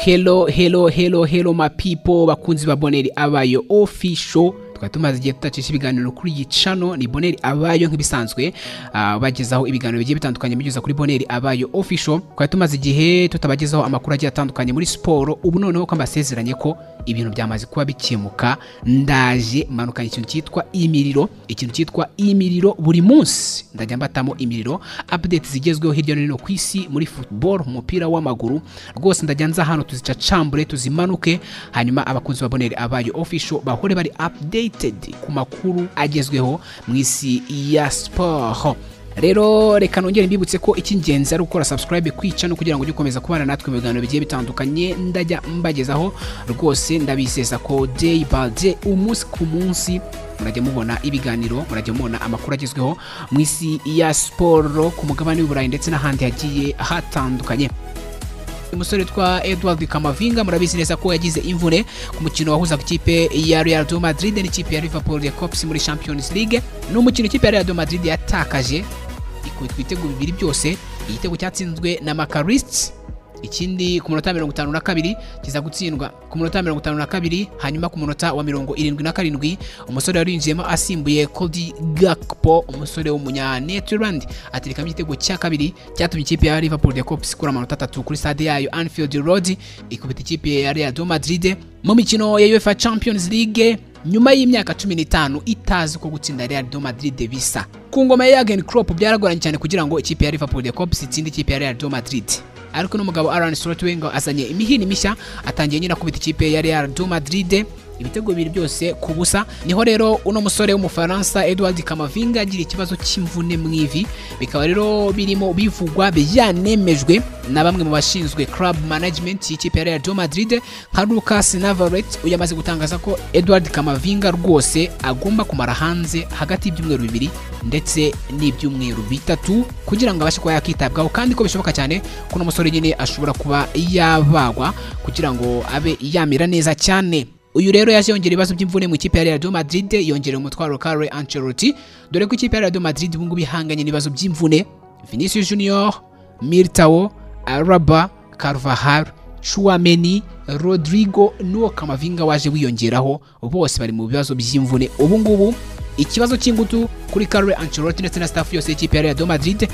Hello, hello, hello, hello my people, bakunzi ba Boneri Abayo Official. Twari tumaze igihe tutacisha ibiganiro kuri iyi channel. Ni Boneri Abayo nk'ibisanzwe, bagezaho ibiganiro bigiye bitandukanye binyuze kuri Boneri Abayo Official. Twari tumaze igihe tutabagezaho amakuru agiye atandukanye muri siporo. Ubu noneho ko mbasezeranye ko ibintu byamaze kuba bikemuka, ndaje manukanye ikintu cyitwa imiriro, ikintu cyitwa imiriro. Buri munsi ndajya mbatamo imiriro, updates zigezweho hirya no hino ku isi muri football, umupira w'amaguru. Rwose ndajya nza hano tuzicacambure, tuzimanuke, hanyuma abakunzi ba Boneri Abayo Official bahore bari updated ku makuru agezweho mu isi ya sport. Rero reka nongere mbibutse ko icy'ingenzi ari gukora subscribe kwica no kugira ngo ujye ukomeza kubana natwe mu biganiro bigiye bitandukanye ndajya mbagezaho. Rwose ndabizeza ko day by day, umunsi ku munsi, murajya mubona ibiganiro, murajya mubona amakuru agezweho mu isi ya siporo, ku mugabane w'Uburayi ndetse n'ahandi hagiye hatandukanye. Umusore witwa Edward Kamavinga, murabizi neza ko yagize imvune ku mukino wahuzaga ikipe ya Real de Madrid n'ikipe ya Liverpool The Kops muri Champions League. Ni umukino ikipe ya Real de Madrid yatakaje, ikubitwa ibitego bibiri byose. Igitego cyatsinzwe na Mac Allister, ikindi ku munota 52 kiza gutsindwa ku munota 52, hanyuma ku munota wa 77 umusore wari winjiyemo asimbuye Cody Gakpo, umusore w'umunya Netherland, aterekamo igitego cya kabiri cyatumye ikipe ya Liverpool The Kops ikura amanota 3 kuri stade yayo Anfield Road, ikubita ikipe ya Real de Madrid mu mikino ya UEFA Champions League nyuma y'imyaka 15 itazi ko gutsinda Real de Madrid bisa. Ku ngoma ya Jurgen Klopp byaragoranye cyane kugira ngo ikipe ya Liverpool The Kops itsinde ikipe ya Real de Madrid, ariko n'umugabo Arne Slot we ngo azanye imihini mishya, atangiye nyine akubita ikipe ya Real de Madrid ibitego bibiri byose ku busa. Niho rero uno musore w'Umufaransa Edward Kamavinga agira ikibazo cy'imvune mu ivi, bikaba rero birimo bivugwa, byanemejwe na bamwe mu bashinzwe club management y'ikipe ya Real de Madrid nka Lucas Navarrete. Uyu amaze gutangaza ko Edward Kamavinga rwose agomba kumara hanze hagati y'ibyumweru 2 ndetse n'ibyumweru 3 kugira ngo abashe kuba yakitabwaho, kandi ko bishoboka cyane ko uno musore nyine ashobora kuba yabagwa kugira ngo abe yamera neza cyane. Uyu rero yaje yongera ibibazo by'imvune mu ikipe ya Real de Madrid, yongera umutwaro Carlo Ancelotti, dore ko ikipe ya Real de Madrid ubu ngubu ihanganye n'ibibazo by'imvune. Vinicius Junior, Militao, Alaba, Carvajal, Tchouameni, Rodrigo n'uwo Kamavinga waje wiyongeraho, bose bari mu bibazo by'imvune. Ubu ngubu ikibazo cy'ingutu kuri Carlo Ancelotti ndetse na staff yose y'ikipe ya Real de Madrid: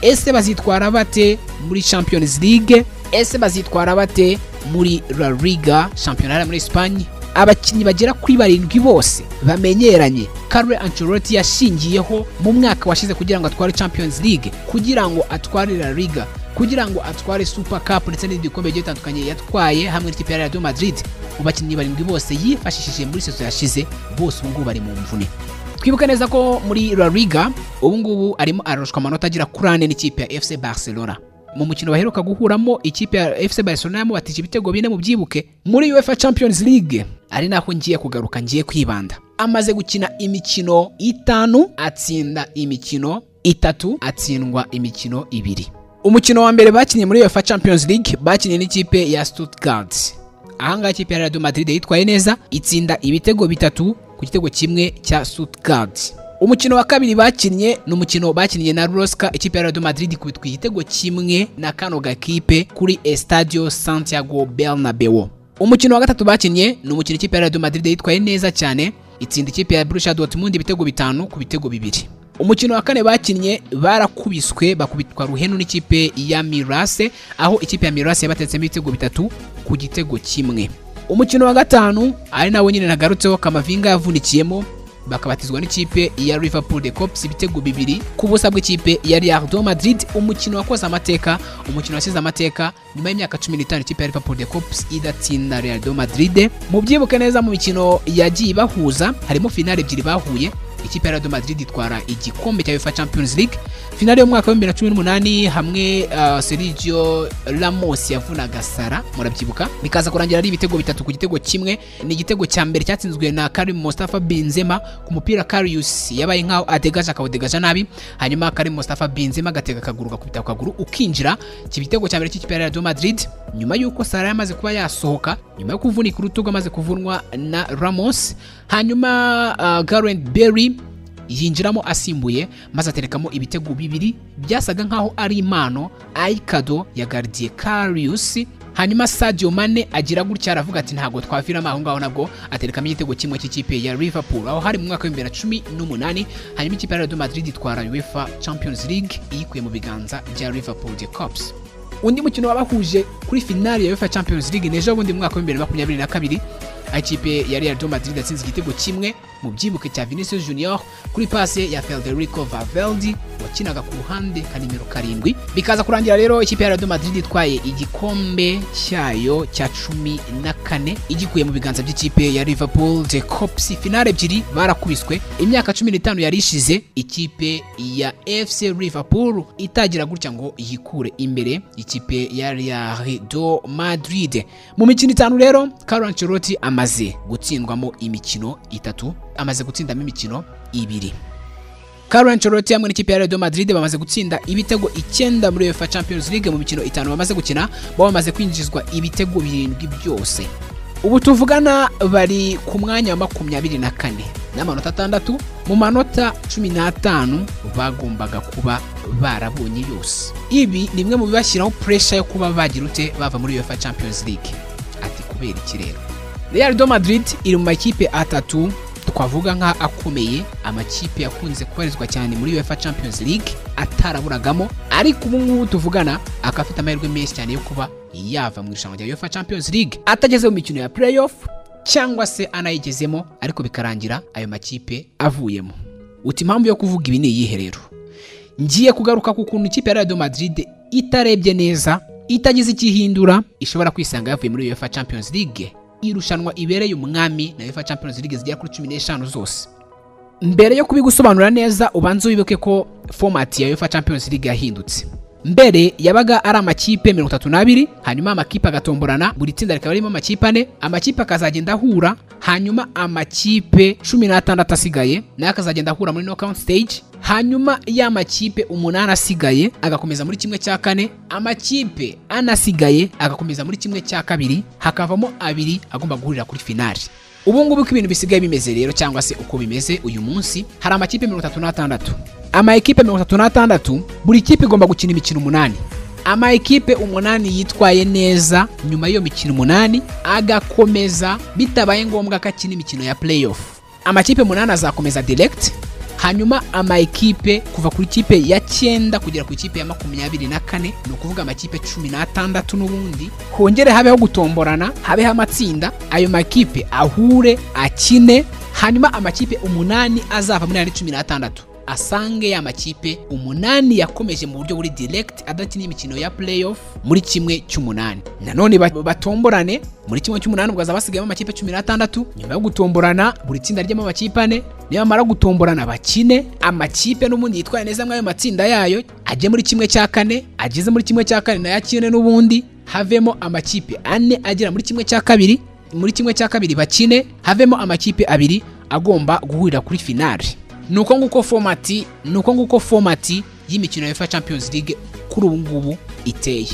ese bazitwara bate muri Champions League? Ese bazitwara bate muri La Liga, shampiyona muri Espagne? Abakinnyi bagera kuri 7 bose bamenyeranye Carlo Ancelotti yashingiyeho mu mwaka washize kugira ngo atware Champions League, kugira ngo atware La Liga, kugira ngo atware Super Cup ndetse n'ibindi bikombe bigiye bitandukanye yatwaye hamwe n'ikipe ya Real de Madrid. Mu bakinnyi 7 bose yifashishije muri saison yashize, bose ubu ngubu bari mu mvune. Twibuka neza ko muri La Liga ubu ngubu arimo ararushwa amanota agera kuri 4 n'ikipe ya FC Barcelona. Mu mukino baheruka guhuramo, ikipe ya FC Barcelona yamubatije ibitego 4, mu byibuke. Muri UEFA Champions League, ari naho ngiye kugaruka, ngiye kwibanda, amaze gukina imikino 5, atsinda imikino 3, atsindwa imikino 2. Umukino wa mbere bakinnye muri UEFA Champions League, bakinnye n'ikipe ya Stuttgart. Ahangaha ikipe ya Real Madrid yitwaye neza, itsinda ibitego 3 ku gitego 1 cya Stuttgart. Umukino wa kabiri bakinnye ni umukino bakinnye na Rosca, ikipe ya Real Madrid ikubitwa igitego 1 na kano gakipe kuri Estadio Santiago Bernabeu. Umukino wa gatatu bakinnye ni umukino ikipe ya Real Madrid yitwaye neza cyane, itsinda ikipe ya Borussia Dortmund ibitego 5 ku bitego 2. Umukino wa kane bakinnye barakubiswe, bakubitwa ruhenu n'ikipe ya Mirase, aho ikipe ya Mirase yabatetsemo ibitego 3 ku gitego 1. Umukino wa gatanu, ari nawo nyine nagarutseho Kamavinga yavunikiyemo, bakabatizwa n'ikipe ya Liverpool The Kops ibitego 2 ku busa bw'ikipe ya Real de Madrid. Umukino wakoze amateka, umukino wasize amateka nyuma y'imyaka 15 ikipe ya Liverpool The Kops idatsinda Real de Madrid. Mubyibuke neza, mu mikino yagiye bahuza harimo finale 2 bahuye, ikipe ya Real de Madrid itwara igikombe cya UEFA Champions League. Finale y'umwaka wa 2018 hamwe Sergio Ramos yavunaga Sara, murabyibuka, bikaza kurangira ari ibitego 3 ku gitego 1. Ni igitego cya mbere cyatsinzwe na Karim Mustafa Benzema ku mupira Karius yabaye nkaho adegaje, akawudegaja nabi, hanyuma Karim Mustafa Benzema agatega akaguru, gakubita ku kaguru ukinjira. Igitego cya mbere cy'ikipe ya Real Madrid nyuma y'uko Sara yamaze kuba yasohoka nyuma yo kuvunika urutugu amaze kuvunwa na Ramos, hanyuma Gareth Bale yinjiramo asimbuye maze aterekamo ibitego 2 byasaga nkaho ari impano, aikado ya Gardie Karius. Hanyuma Sadio Mane agira gutya aravuga ati ntabwo twaviramo aho ngaho, nabwo aterekamo igitego kimwe cy'ikipe ya Liverpool. Aho hari mu mwaka wa 2018. Hanyuma ikipe ya Real Madrid itwara UEFA Champions League iyikuye mu biganza bya Liverpool the Cops. Undi mukino wabahuje kuri finale ya UEFA Champions League n'ejo bundi mu mwaka wa 2022, ikipe ya Real Madrid yatsinze igitego kimwe mu byibuke cya Vinicius Junior kuri passe ya Federico Valverde wakinaga ku ruhande ka nimero 7. Bikaza kurangira rero ikipe ya Real Madrid itwaye igikombe cyayo cya 14 igikuye mu biganza by'ikipe ya Liverpool the Cops. Finale ebyiri barakubiswe. Imyaka 15 yari ishize ikipe ya FC Liverpool itagira gutya ngo yikure imbere ikipe ya Real Madrid. Mu mikino 5 rero Carlo Ancelotti amaze gutsindwamo imikino 3, amaze gutsindamo imikino 2. Carlo Ancelotti hamwe n'ikipe ya Real Madrid bamaze gutsinda ibitego 9 muri UEFA Champions League mu mikino 5 bamaze gukina, bo bamaze kwinjizwa ibitego 7 byose. Ubu tuvugana bari ku mwanya wa 24 n'amanota 6 mu manota 15 bagombaga kuba barabonye yose. Ibi ni bimwe mu bibashyiraho pressure yo kuba bagira ute bava muri UEFA Champions League. Ati kubera iki rero? Real Madrid iri mu makipe 3 twavuga nka akomeye, amakipe yakunze kubarizwa cyane muri UEFA Champions League ataraburagamo, ariko ubu ngubu tuvugana akafite amahirwe menshi cyane yo kuba yava mu irushanwa rya UEFA Champions League atageze mu mikino ya playoff cyangwa se anayigezemo, ariko bikarangira ayo makipe avuyemo. Uti impamvu yo kuvuga ibi ni iyihe rero? Ngiye kugaruka ku kuntu ikipe ya Real Madrid itarebye neza, itagize ikihindura, ishobora kwisanga yavuye muri UEFA Champions League, irushanwa ibereye umwami na UEFA Champions League zigera kuri 15 zose. Mbere yo kubigusobanura neza ubanze wibuke ko format ya UEFA Champions League yahindutse. Mbere yabaga ari amakipe 32, hanyuma amakipe agatomborana, buri tsinda rikaba ririmo amakipe 4, amakipe akazagenda ahura, hanyuma amakipe 16 asigaye nayo akazagenda ahura muri knockout stage, hanyuma ya makipe 8 asigaye agakomeza muri 1/4, amakipe anasigaye agakomeza muri 1/2, hakavamo 2 agomba guhurira kuri finale. Ubu ngubu uko ibintu bisigaye bimeze rero, cyangwa se uko bimeze uyu munsi, hari amakipe 36. Ama ekipe 36, buri kipe igomba gukina imikino 8. Ama ekipe 8 yitwaye neza nyuma y'iyo mikino 8 agakomeza bitabaye ngombwa ko akina imikino ya playoff. Amakipe 8 azakomeza direct, hanyuma ama ekipe kuva kuri kipe ya 9 kugera ku kipe ya 24, ni ukuvuga amakipe 16 n'ubundi, hongere habeho gutomborana, habeho amatsinda, ayo makipe ahure akine, hanyuma amakipe 8 azava muri 16 asange ya makipe 8 yakomeje mu buryo buri direct adakina imikino ya playoff muri 1/8. Nanone batomborane muri 1/8, ubwo azabasigayemo amakipe 16. Nyuma yo gutomborana buri tsinda ry'ama makipe 4, niba mara gutomborana bakine amakipe n'ubundi yitwaye neza muri ayo matsinda yayo ajye muri 1/4, ageze muri 1/4 nayo akine n'ubundi, havemo amakipe 4 agera muri 1/2, muri 1/2 bakine, havemo amakipe 2 agomba guhurira kuri finale. Nuko nguko format y'imikino ya UEFA Champions League kuri ubu ngubu iteye.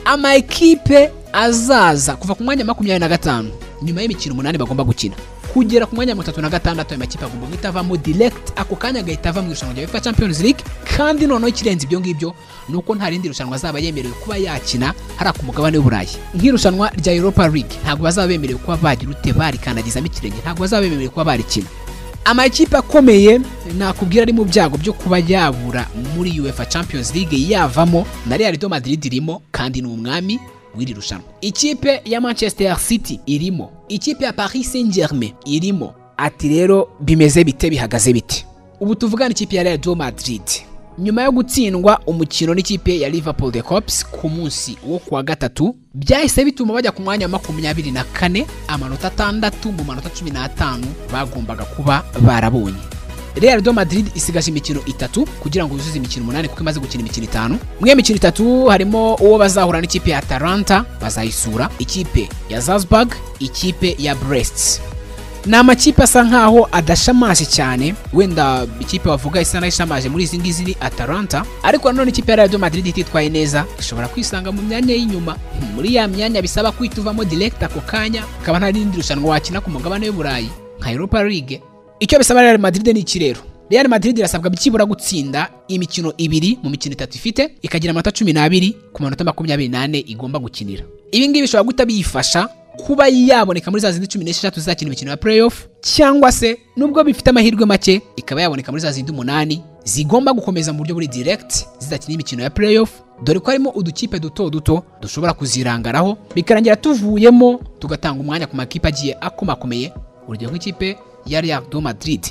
Ama ekipe azaza kuva ku mwanya 25 nyuma y'imikino 8 bagomba gukina kugera ku mwanya 36, ayo makipe agomba guhita avamo direct ako kanya agahita ava mu irushanwa rya UEFA Champions League. Kandi noneho ikirenze ibyo ngibyo nuko nta rindi rushanwa azaba yemerewe kuba yakina hari ku mugabane w'Uburayi, nk'irushanwa rya Europa League ntabwo bazaba bemerewe kuba bagira ute barikandagizamo ikirenge, ntabwo bazaba bemerewe kuba barikina. Amakipe akomeye nakubwira ari mu byago byo kuba yabura muri UEFA Champions League yavamo, na Real Madrid irimo kandi ni umwami w'iri rushanwa. Ikipe ya Manchester City irimo, ikipe ya Paris Saint-Germain irimo. Ati rero bimeze bite, bihagaze bite? Ubu tuvugana ikipe ya Real Madrid nyuma yo gutsindwa umukino n'ikipe ya Liverpool the Cops ku munsi wo kuwa gatatu, byahise bituma bajya ku mwanya wa 24, amanota 6 mu manota 15 bagombaga kuba barabonye. Real Madrid isigaje imikino 3 kugira ngo yuzuze imikino 8 kuko imaze gukina imikino 5. Mwe imikino 3 harimo uwo bazahura n'ikipe ya Atalanta bazayisura, ikipe ya Salzburg, ikipe ya Brest. Ni amakipe asa nkaho adashamaje cyane, wenda ikipe wavuga isa n'ishamaje muri izi ngizi ni Atalanta, ariko nanone ikipe ya Real Madrid ititwaye neza ishobora kwisanga mu myanya y'inyuma, muri ya myanya bisaba kwituvamo direct ako kanya, akaba nta rindi rushanwa wakina ku mugabane w'Uburayi nka Europa League. Icyo bisaba Real Madrid ni iki rero? Real Madrid irasabwa byibura gutsinda imikino 2 mu mikino 3 ifite, ikagira amanota 12 ku manota 24 igomba gukinira. Ibi ngibi bishobora guta biyifasha kuba yaboneka muri za zindi 16 zizakina imikino ya playoff, cyangwa se nubwo bifite amahirwe make ikaba yaboneka muri za zindi 8 zigomba gukomeza mu buryo buri direct zizakina imikino ya playoff, dore ko harimo udukipe duto duto dushobora kuzirangaraho bikarangira tuvuyemo tugatanga umwanya ku makipe agiye akomakomeye, urugero nk'ikipe ya Real Madrid.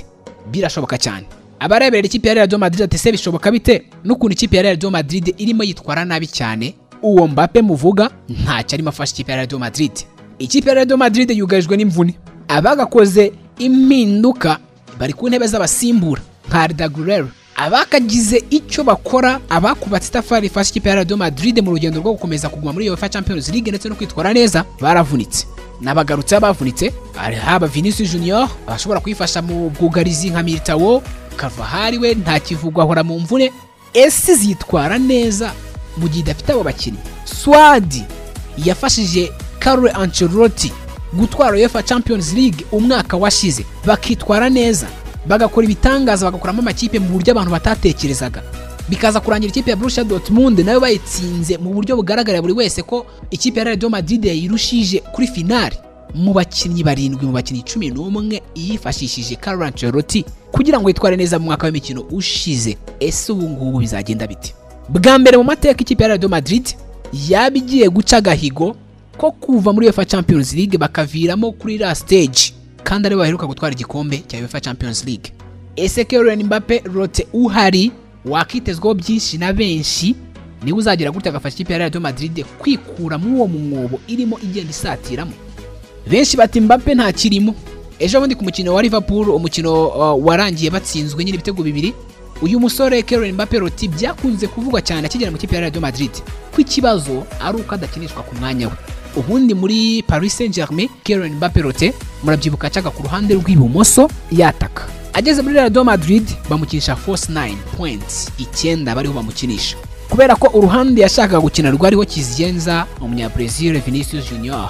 Birashoboka cyane. Abarebera ikipe ya Real Madrid ati se bishoboka bite n'ukuntu ikipe ya Real Madrid irimo yitwara nabi cyane, uwo Mbappe muvuga ntacyo arimo afasha ikipe ya Real Madrid. Ikipe ya Real Madrid yugarijwe n'imvune, abagakoze impinduka bari ku ntebe z'abasimbura nka Arda Güler, abakagize icyo bakora, abakubatse itafari rifasha ikipe ya Real Madrid mu rugendo rwo gukomeza kuguma muri UEFA Champions League ndetse no kwitwara neza baravunitse. N'abagarutse bavunitse haba Vinicius Junior abashobora kwifasha mu bwugarizi nka Militao, Carvajal we nta kivugwa ahora mu mvune. Ese zitwara neza mu gihe idafite abo bakinnyi? Swadi yafashije Carlo Ancelotti gutwara UEFA Champions League umwaka washize, bakitwara neza, bagakora ibitangaza, bagakoramo amakipe mu buryo abantu batatekerezaga, bikaza kurangira ikipe ya Borussia Dortmund nayo bayitsinze mu buryo bugaragarira buri wese ko ikipe ya Real Madrid yayirushije kuri finale mu bakinnyi 7 mu bakinnyi 11 yifashishije Carlo Ancelotti kugira ngo yitware neza mu mwaka w'imikino ushize. Ese ubu ngubu bizagenda bite? Bwa mbere mu mateka ikipe ya Real Madrid yabigiye guca agahigo ko kuva muri UEFA Champions League bakaviramo kuri la stage, kandi ari baheruka gutwara igikombe cya UEFA Champions League. Ese Kylian Mbappe rote uhari wakitezwaho byinshi na benshi, niwe uzagira gutya agafasha ikipe ya Real Madrid kwikura mu uwo mwobo irimo igenda isatiramo? Benshi bati Mbappe nta kirimo. Ejo bundi ku mukino wa Liverpool, umukino warangiye batsinzwe nyine ibitego 2, uyu musore Kylian Mbappe roti byakunze kuvugwa cyane akigera mu kipe ya Real Madrid ko ikibazo ari uko adakinishwa ku mwanya we. Ubundi muri Paris Saint-Germain Kylian Mbappe rote murabyibuka acaga ku ruhande rw'ibumoso yataka. Ageze muri Real Madrid bamukinisha force 9 points 9 bariho bamukinisha, kubera ko uruhande yashakaga gukina rwariho Kizigenza umunya Brazil Vinicius Junior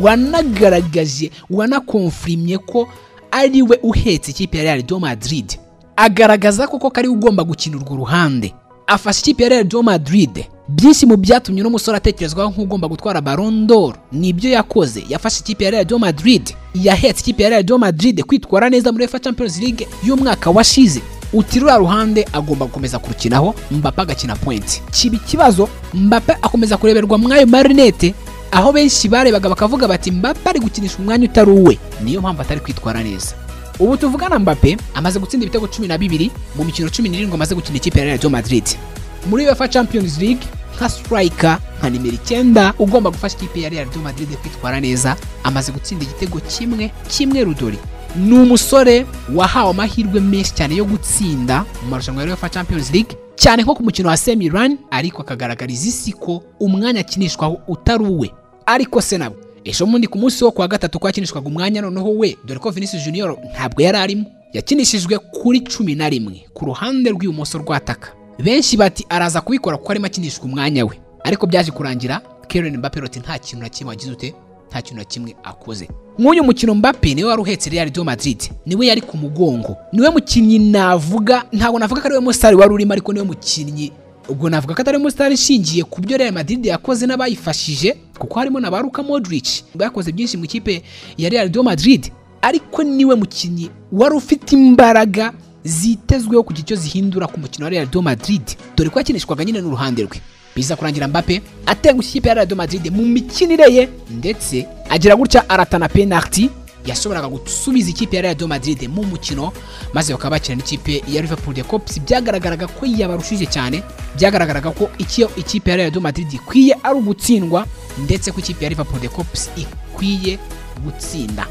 wanagaragaje wanakonfirmye ko ari we uhetse ikipe ya Real Madrid, agaragaza koko kari ugomba gukina urwo ruhande, afasha ikipe ya Real Madrid. Byinshi mu byatumye no musore atekerezwaho nk'ugomba gutwara Ballon d'Or nibyo yakoze, yafashe ikipe ya Real Madrid, yahetse ikipe ya Real Madrid kwitwara neza muri UEFA Champions League y'umwaka washize. Utirura ruhande agomba gukomeza kurukinaho, Mbappe agakina point. Kiba ikibazo, Mbappe akomeza kureberwa mwayo marinette, aho benshi barebaga bakavuga bati Mbappe ari gukinisha umwanya utari uwe, niyo mpamvu atari kwitwara neza. Ubu tuvugana Mbappe amaze gutsinda ibitego 12 mu mikino 17 amaze gukina ikipe ya Real Madrid muri UEFA Champions League nka striker, nka nimero 9 ugomba gufasha ikipe ya Real Madrid kwitwara neza, amaze gutsinda igitego kimwe rudori. Ni umusore wahawe amahirwe menshi cyane yo gutsinda mu marushanwa ya UEFA Champions League, cyane nko ku mukino wa semi run, ariko akagaragariza isi ko umwanya akinishwaho utari uwe. Ariko se nabo ejo bundi ku munsi wo kwa gatatu kwakinishwaga umwanya noneho we, dore ko Vinicius Junior ntabwo yari arimo, yakinishijwe kuri 11 ku ruhande rw'ibumoso rwataka. Benshi bati araza kubikora kuko arimo akinishwa umwanya we, ariko byaje kurangira Kylian Mbappe roti nta kintu na kimwe agize ute, nta kintu na kimwe akoze. Nk'uyu mukino Mbappe niwe wari uhetse Real Madrid, niwe yari ku mugongo, niwe mukinnyi navuga, ntabwo navuga ko ari we musitari wari urimo, ariko niwe mukinnyi ubwo navuga ko atari umusitari ishingiye ku byo Real Madrid yakoze n'abayifashije, kuko harimo na Luka Modric bakoze byinshi mu kipe ya Real Madrid, ariko niwe mukinnyi wari ufite imbaraga zitezweho kugira icyo zihindura ku mukino wa Real Madrid, dore ko yakinishwaga nyine n'uruhande rwe. Biza kurangira Mbappe atengushye ikipe ya Real Madrid mu mikinire ye, ndetse agira gutya aratana penalty yashoboraga gusubiza ikipe ya Real Madrid mu mukino, maze bakaba bakina n'ikipe ya Liverpool de Cops. Byagaragaraga ko yabarushije cyane, byagaragaraga ko icyo ikipe ya Real Madrid ikwiye ari ugutsindwa, ndetse ko ikipe ya Liverpool de Cops ikwiye gutsinda.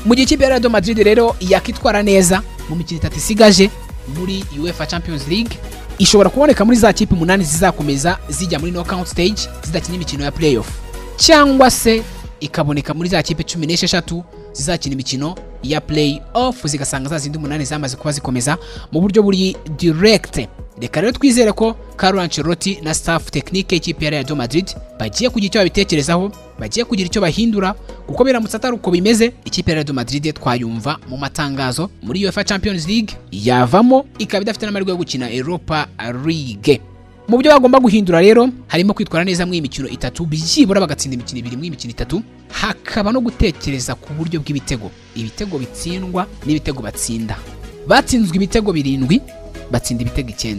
Mu gihe ikipe ya Real Madrid rero yakitwara neza mu mikino 3 isigaje muri UEFA Champions League, ishobora kuboneka muri za kipe 8 zizakomeza zijya muri knockout stage zidakina imikino ya playoff, cyangwa se ikaboneka muri za kipe 16 zizakina imikino ya playoff, zigasanga za zindi 8 zamaze kuba zikomeza mu buryo buri direct. Reka rero twizere ko Carlo Ancelotti na staff technique y'ikipe ya Real Madrid bagiye kugira icyo babitekerezaho, bagiye kugira icyo bahindura, kuko biramutse atari uko bimeze ikipe ya Real Madrid twayumva mu matangazo muri UEFA Champions League yavamo ikaba idafite n'amahirwe yo gukina Europa League. Mu byo bagomba guhindura rero harimo kwitwara neza mu imikino itatu, byibura bagatsinda imikino ibiri mu imikino itatu, hakaba no gutekereza ku buryo bw'ibitego, ibitego bitsindwa n'ibitego batsinda. Batsinzwe ibitego 7, batsinda ibitego 9.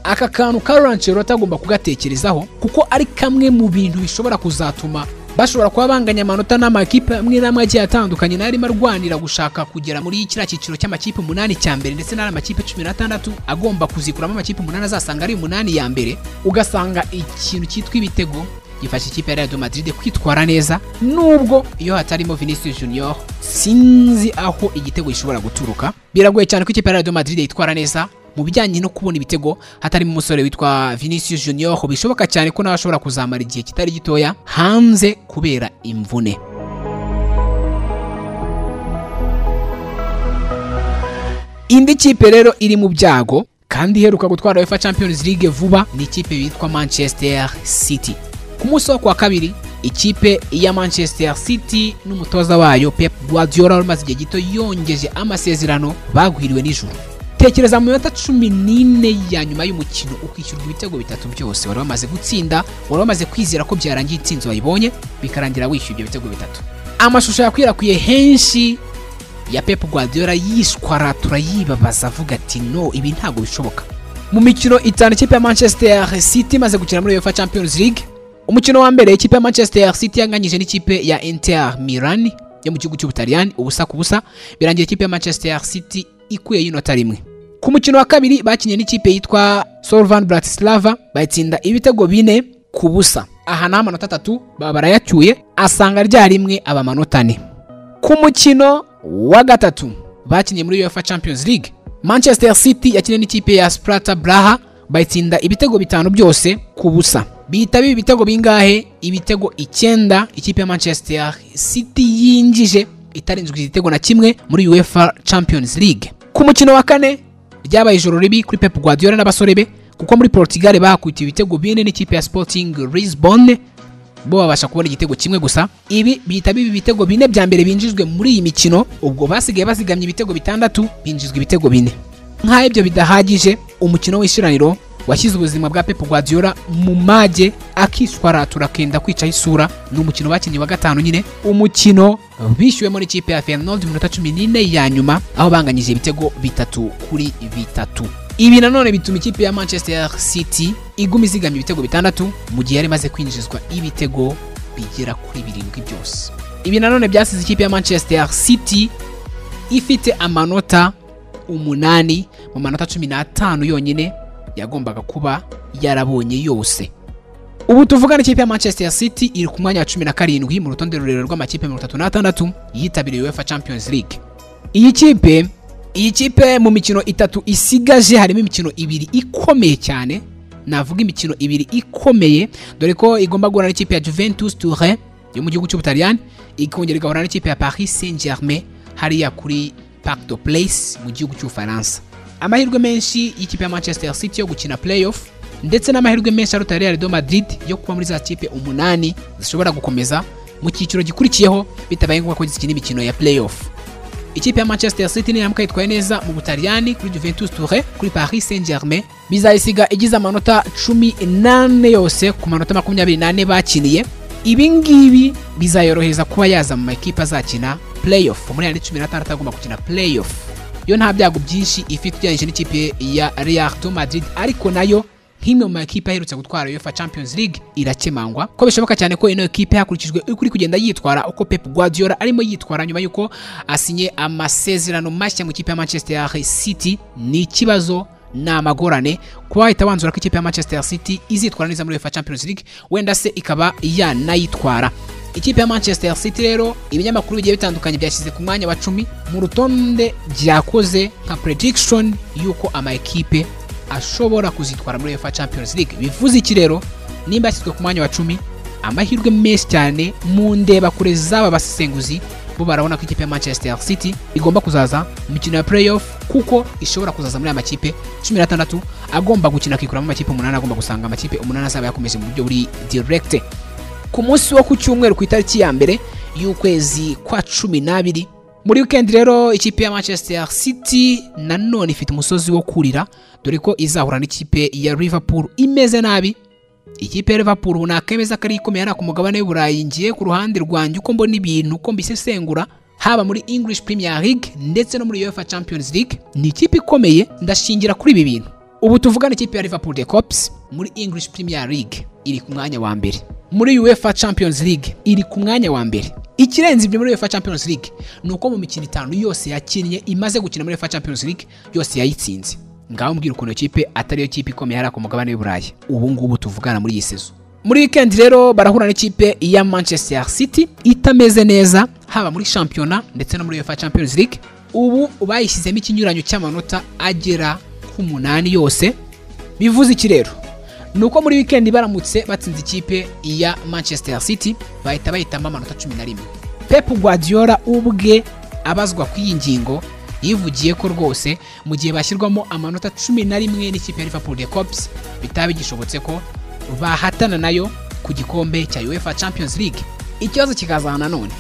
Aka kantu Carlo Ancelotti agomba kugatekerezaho kuko ari kamwe mu bintu bishobora kuzatuma bashobora kuba banganya amanota n'amakipe amwe n'amwe agiye atandukanye nayo arimo arwanira gushaka kugera muri kiriya cyiciro cy'amakipe 8 cya mbere, ndetse n'ari amakipe 16 agomba kuzikuramo amakipe 8 azasanga ari 8 ya mbere. Ugasanga ikintu cyitwa ibitego gifasha ikipe ya Real Madrid kwitwara neza, nubwo iyo hatarimo Vinicius Junior sinzi aho igitego gishobora guturuka. Biragoye cyane ko ikipe ya Real Madrid yitwara neza mu bijyanye no kubona ibitego hatarimo umusore witwa Vinicius Junior. Bishoboka cyane ko nawe ashobora kuzamara igihe kitari gitoya hanze kubera imvune. Indi kipe rero iri mu byago kandi iheruka gutwara UEFA Champions League vuba ni ikipe yitwa Manchester City. Ku munsi wo kwa kabiri ikipe ya Manchester City n'umutoza wayo Pep Guardiola umaze igihe gito yongeje amasezerano bagwiriwe nijoro. Tekereza mu minota 14 ya nyuma y'umukino ukishyurwa ibitego 3 byose wari wamaze gutsinda, wari wamaze kwizera ko byarangiye intsinzi wayibonye, bikarangira wishyuye ibyo bitego 3. Amashusho yakwirakwiye henshi ya Pep Guardiola yishwaratura yibabaza avuga ati no, ibi ntago bishoboka. Mu mikino 5 ikipe ya Manchester City imaze gukina muri UEFA Champions League, umukino wa mbere ikipe ya Manchester City yanganyije n'ikipe ya Inter Milan yo mu gihugu cy'Ubutaliyani 0-0, birangira ikipe ya Manchester City ikuye y'inota 1. Ku mukino wa kabiri bakinye n'ikipe yitwa Slovan Bratislava bayitsinda ibitego 4-0. Aha na amanota 3 baba barayacyuye, asanga rya rimwe aba amanota 4. Ku mukino wa gatatu bakinye muri UEFA Champions League, Manchester City yakinye n'ikipe ya Sparta Praha bayitsinda ibitego 5 byose ku busa. Bihita biba ibitego bingahe? Ibitego 9 ikipe ya Manchester City yinjije itarinzwe igitego na kimwe muri UEFA Champions League. Ku mukino wa kane ryabaye ijoro ribi kuri Pep Guardiola n'abasore be, kuko muri Portugal bakubitiwe ibitego 4 n'ikipe ya Sporting Lisbon, bo babasha kubona igitego kimwe gusa. Ibi bihita biba ibitego 4 bya mbere binjijwe muri iyi mikino, ubwo basigaye bazigamye ibitego 6 binjizwe ibitego 4. Nk'aho ibyo bidahagije, umukino w'ishiraniro washyize ubuzima bwa Pep Guardiola mu mage, akishwaratura akenda kwicaho isura. Ni umukino bakinnye wa gatanu nyine, umukino bishyuwemo n'ikipe ya Feyenoord mu minota 14 ya nyuma, aho banganyije ibitego 3-3. Ibi nanone bituma ikipe ya Manchester City iguma izigamye ibitego 6 mu gihe yari imaze kwinjizwa ibitego bigera kuri 7 byose. Ibi nanone byasize ikipe ya Manchester City ifite amanota 8 mu manota 15 yonyine yagombaga kuba yarabonye yose. Ubu tuvugana ikipe ya Manchester City iri ku mwanya wa 17 mu rutonde rurerure rw'amakipe 36 yitabiriye UEFA Champions League. Iyi kipe mu mikino 3 isigaje harimo imikino 2 ikomeye cyane, navuga imikino 2 ikomeye, dore ko igomba guhura n'ikipe ya Juventus Turin yo mu gihugu cy'Ubutaliyani, ikongera igahura n'ikipe ya Paris Saint-Germain hariya kuri Parc des Princes mu gihugu cy'Ubufaransa. Amahirwe menshi y'ikipe ya Manchester City yo gukina playoff ndetse n'amahirwe menshi aruta Real de Madrid yo kuba muri za kipe 8 zishobora gukomeza mu cyiciro gikurikiyeho bitabaye ngombwa ko zikina imikino ya playoff. Ikipe ya Manchester City niramuka yitwaye neza mu Butaliyani kuri Juventus Turin, kuri Paris Saint-Germain, bizayisiga igize amanota 14 yose ku manota 24 bakiniye. Ibi ngibi bizayorohereza kuba yaza mu makipe azakina playoff. Muri 16 agomba gukina playoff. Yo nta byago byinshi ifite ugereranyije n'ikipe ya Real de Madrid, ariko nayo nk'imwe mu makipe aherutse gutwara UEFA Champions League irakemangwa ko bishoboka cyane ko ino ekipe hakurikijwe uko iri kugenda yitwara, uko Pep Guardiola arimo yitwara nyuma yuko asinye amasezerano mashya mu ikipe ya Manchester City, ni ikibazo ni amagorane kuba wahita wanzura ko ikipe ya Manchester City izitwara neza muri UEFA Champions League, wenda se ikaba yanayitwara. Ikipe ya Manchester City rero ibinyamakuru bigiye bitandukanye byashyize ku mwanya wa 10 mu rutonde byakoze nka prediction yuko ama ekipe ashobora kuzitwara muri UEFA Champions League. Bivuze iki rero? Nimba yashyizwe ku mwanya wa 10, amahirwe menshi cyane mu ndeba kure z'aba basesenguzi bo barabona ko ikipe ya Manchester City igomba kuzaza mu mikino ya playoff, kuko ishobora kuzaza muri aya makipe 16 Agomba gukina akikuramo amakipe 8, agomba gusanga amakipe 8 azaba yakomeje mu buryo buri direct. Ku munsi wo ku cyumweru ku itariki ya 1 y'ukwezi kwa 12 muri weekend rero, ikipe ya Manchester City nanone ifite umusozi wo kurira, dore ko izahura n'ikipe ya Liverpool imeze nabi. Ikipe ya Liverpool nakemeza ko ari ikomeye ku mugabane w'Uburayi. Ngiye ku ruhande rwanjye, uko mbona ibintu, uko mbisesengura, haba muri English Premier League ndetse no muri UEFA Champions League, ni ikipe ikomeye. Ndashingira kuri ibi bintu. Ubu tuvugana, ikipe ya Liverpool The Kops muri English Premier League iri ku mwanya wa mbere, muri UEFA Champions League iri ku mwanya wa mbere. Ikirenze ibyo, muri UEFA Champions League ni uko mu mikino 5 yose yakinnye, imaze gukina muri UEFA Champions League, yose yayitsinze. Ngaho mbwira ukuntu ikipe atari yo kipe ikomeye hariya ku mugabane w'Uburayi ubu ngubu tuvugana muri iyi saison. Muri weekend rero barahura n'ikipe ya Manchester City itameze neza, haba muri shampiyona ndetse no muri UEFA Champions League. Ubu bayishyizemo ikinyuranyo cy'amanota agera ku 8 yose. Bivuze iki rero? Ni uko muri weekend baramutse batsinze ikipe ya Manchester City, bahita bahitamo amanota 11. Pep Guardiola ubwe abazwa ku iyi ngingo yivugiye ko rwose mu gihe bashyirwamo amanota 11 n'ikipe ya Liverpool The Kops, bitaba bigishobotse ko bahatana nayo ku gikombe cya UEFA Champions League. Ikibazo kikaza nanone: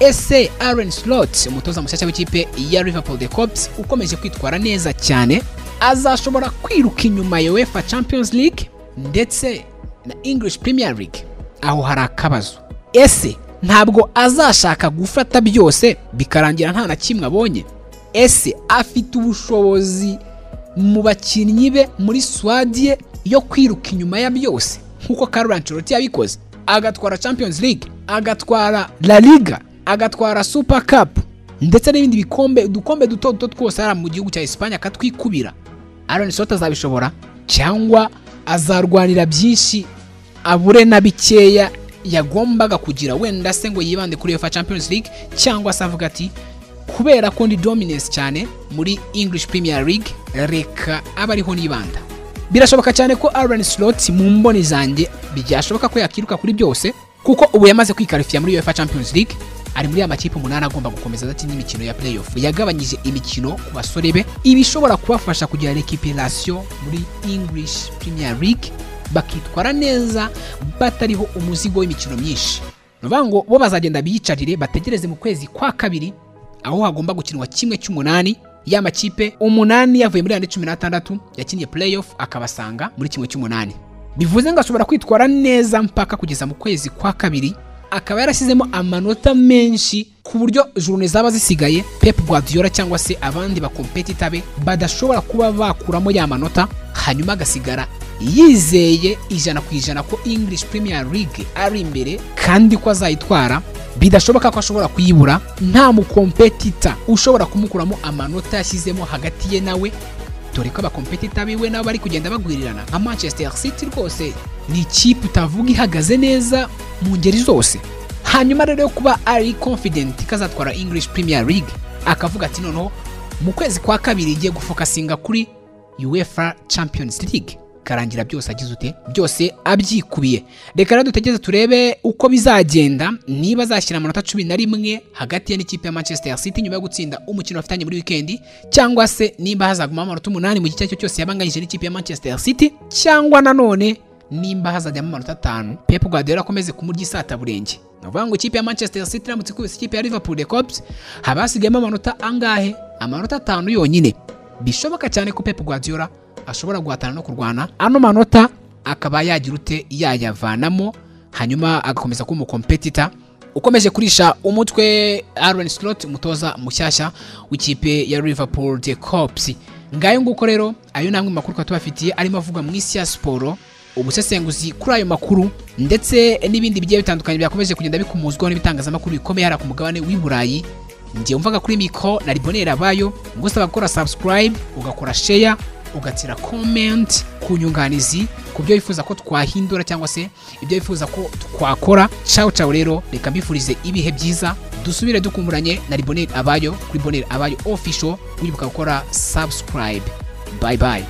ese Arne Slot, umutoza mushyashya w'ikipe ya Liverpool The Kops ukomeje kwitwara neza cyane, azashobora kwiruka inyuma ya UEFA Champions League ndetse na English Premier League? Aho hari akabazo. Ese ntabwo azashaka gufata byose bikarangira nta na kimwe abonye? Ese afite ubushobozi mu bakinnyi be, muri squad ye, yo kwiruka inyuma ya byose nk'uko Carlo Ancelotti yabikoze, agatwara Champions League, agatwara La Liga, agatwara Super Cup ndetse n'ibindi bikombe, udukombe duto duto twose hariya mu gihugu cya Espagne akatwikubira? Arne Slot azabishobora cyangwa azarwanira byinshi abure na bikeya yagombaga kugira, wenda se ngo yibande kuri UEFA Champions League, cyangwa se avuga ati: "Kubera ko ndi dominance cyane muri English Premier League, reka abe ariho nibanda"? Birashoboka cyane ko Arne Slot, mu mboni zanjye, byashoboka ko yakiruka kuri byose, kuko ubu yamaze kwikarifiya muri UEFA Champions League, ari muri ya makipe 8 agomba gukomeza adakinye imikino ya playoff. Yagabanyije imikino ku basore be, ibishobora kubafasha kugira récupération muri English Premier League, bakitwara neza batariho umuzigo w'imikino myinshi. Ni ukuvuga ngo bo bazagenda biyicarire, bategereze mu kwezi kwa kabiri aho hagomba gukinwa 1/8, ya makipe 8 yavuye muri yandi 16 yakinnye playoff akabasanga muri 1/8. Bivuze ngo ashobora kwitwara neza mpaka kugeza mu kwezi kwa kabiri, akaba yarashyizemo amanota menshi ku buryo journée zaba zisigaye Pep Guardiola cyangwa se abandi ba competitor be badashobora kuba bakuramo ya manota, hanyuma agasigara yizeye 100% ko English Premier League ari imbere kandi ko azayitwara, bidashoboka ko ashobora kuyibura, nta mu competitor ushobora kumukuramo amanota yashyizemo hagati ye nawe, dore ko aba competitor biwe nabo bari kugenda bagwirirana. Nka Manchester City rwose ni ikipe utavuga ihagaze neza mu ngeri zose. Hanyuma rero yo kuba ari confident ko azatwara English Premier League, akavuga ati: "Noneho mu kwezi kwa kabiri igiye gufocusinga kuri UEFA Champions League", karangira byose agize ute, byose abyikubiye. Reka rero dutegereze turebe uko bizagenda, niba azashyira amanota 11 hagati ye n'ikipe ya Manchester City nyuma yo gutsinda umukino bafitanye muri weekend, cyangwa se nimba hazaguma amanota 8 mu gice icyo cyose yabanganyije n'ikipe ya Manchester City, cyangwa nanone nimba hazajyamo amanota 5, Pep Guardiola akomeze kumurya isataburenge. Ni ukuvuga ngo ikipe ya Manchester City iramutse ikubise ikipe ya Liverpool The Kops, haba hasigayemo amanota angahe? Amanota 5 yonyine. Bishoboka cyane ko Pep Guardiola ashobora guhatana no kurwana ano manota, akaba yagira ute, yayavanamo, hanyuma agakomeza kuba umu competitor ukomeje kurisha umutwe Arne Slot, umutoza mushyashya w'ikipe ya Liverpool The Kops. Ngayo nguko rero, ayo namwe makuru twaba tubafitiye arimo avugwa mu isi ya siporo. Ubusesenguzi kuri ayo makuru ndetse n'ibindi bigiye bitandukanye byakomeje kugenda bikumuzwaho n'ibitangazamakuru bikomeye hariya ku mugabane w'i Burayi, njye wumvaga kuri mikoro na Ribonera Abayo, ngusaba gukora subscribe, ugakora share, ugatira comment ku nyunganizi, ku byo wifuza ko twahindura cyangwa se ibyo wifuza ko twakora. Ciao ciao rero, reka mbifurize ibihe byiza, dusubire dukumburanye na Ribonera Abayo kuri Bonera Abayo Official. Wibuka gukora subscribe. Bye bye.